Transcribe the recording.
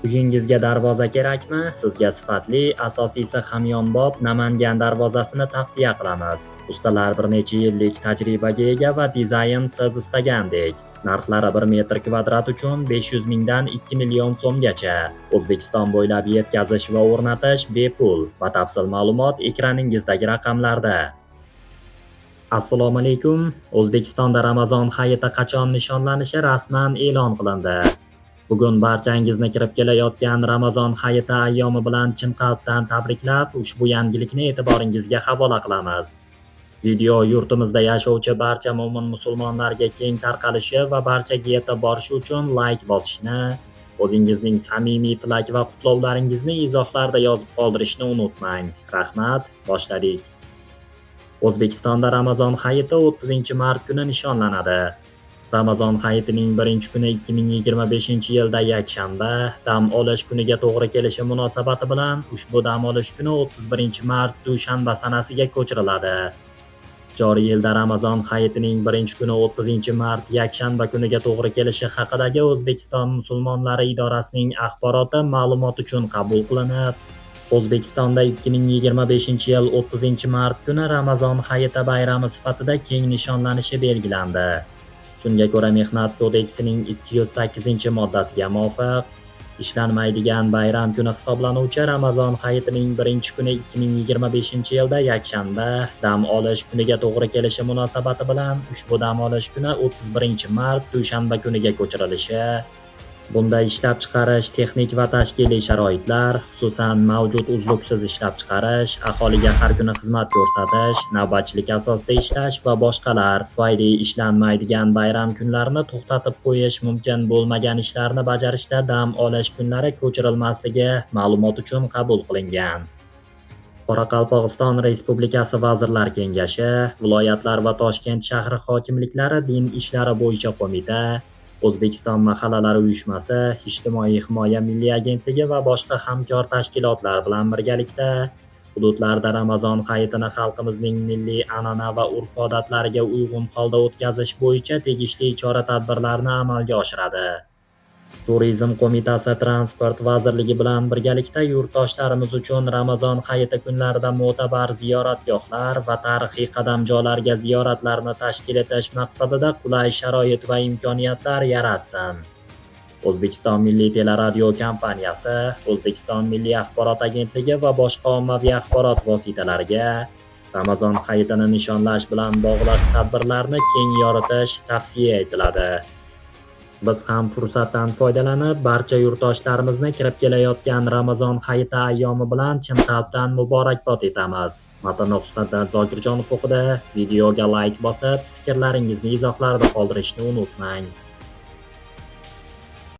Uyingizga darvoza kerakmi? Sizga sifatli, asosiysi hamyonbop Namangan darvozasini tavsiya qilamiz. Ustalar bir necha yillik tajribaga ega va dizayn siz istagandek. Narxlari 1 metr kvadrat uchun 500 mingdan 2 million so'mgacha. O'zbekiston bo'ylab yetkazish va o'rnatish bepul. Batafsil ma'lumot ekraningizdagi raqamlarda. Assalomu alaykum. O'zbekistonda Ramazon hayiti qachon nishonlanishi rasman e'lon qilindi. Bugun barchangizni kirib kelayotgan Ramazon hayiti ayyomi bilan chin qalbdan tabriklab, ushbu yangilikni e'tiboringizga havola qilamiz. Video yurtimizda yashovchi barcha mo'min musulmonlarga keng tarqalishi va barchaga yetib borishi uchun layk bosishni, o'zingizning samimiy tilak va qutlovlaringizni izohlarda yozib qoldirishni unutmang. Rahmat, boshladik. O'zbekistonda Ramazon hayiti 30-mart kuni nishonlanadi. Ramazon hayitining birinchi kuni 2025-yilda yakshanba, dam olish kuniga to'g'ri kelishi munosabati bilan ushbu dam olish kuni 31-mart dushanba sanasiga ko'chiriladi. Joriy yilda Ramazon hayitining birinchi kuni 30-mart yakshanba kuniga to'g'ri kelishi haqidagi O'zbekiston musulmonlari idorasining axboroti ma'lumot uchun qabul qilinib, O'zbekistonda 2025-yil 30-mart kuni Ramazon hayiti bayrami sifatida keng nishonlanishi belgilandi. Shunga ko'ra, Mehnat kodeksining 208-moddasiga muvofiq, ishlanmaydigan bayram kuni hisoblanuvchi Ramazon hayitining birinchi kuni 2025-yilda yakshanba, dam olish kuniga to'g'ri kelishi munosabati bilan ushbu dam olish kuni 31-mart dushanba kuniga ko'chirilishi, bunda ishlab chiqarish, texnik va tashkiliy sharoitlar, xususan, mavjud uzluksiz ishlab chiqarish, aholiga har kuni xizmat ko'rsatish, navbatchilik asosida ishlash va boshqalar tufayli ishlanmaydigan bayram kunlarini to'xtatib qo'yish mumkin bo'lmagan ishlarni bajarishda dam olish kunlari ko'chirilmasligi ma'lumot uchun qabul qilingan. Qoraqalpog'iston Respublikasi Vazirlar Kengashi, viloyatlar va Toshkent shahri hokimliklari Din ishlari bo'yicha qo'mita, O'zbekiston mahallalari uyushmasi, Ijtimoiy himoya milliy agentligi va boshqa hamkor tashkilotlar bilan birgalikda hududlarda Ramazon hayitini xalqimizning milliy an'ana va urf-odatlariga uyg'un holda o'tkazish bo'yicha tegishli chora-tadbirlarni amalga oshiradi. Turizm qo'mitasi Transport vazirligi bilan birgalikda yurtdoshlarimiz uchun Ramazon hayiti kunlarida mo'tabar ziyoratgohlar va tarixiy qadamjolarga ziyoratlarni tashkil etish maqsadida qulay sharoit va imkoniyatlar yaratsin. O'zbekiston Milliy teleradio kompaniyasi, O'zbekiston Milliy axborot agentligi va boshqa ommaviy axborot vositalariga Ramazon hayitini nishonlash bilan bog'liq tadbirlarni keng yoritish tavsiya etiladi. Biz ham fursatdan foydalanib, barcha yurtdoshlarimizni kirib kelayotgan Ramazon hayiti ayyomi bilan chin qalbdan muborakbod etamiz. Matnni Husnatdan Zokirjonov o'qidi. Videoga layk bosib, fikrlaringizni izohlarda qoldirishni unutmang.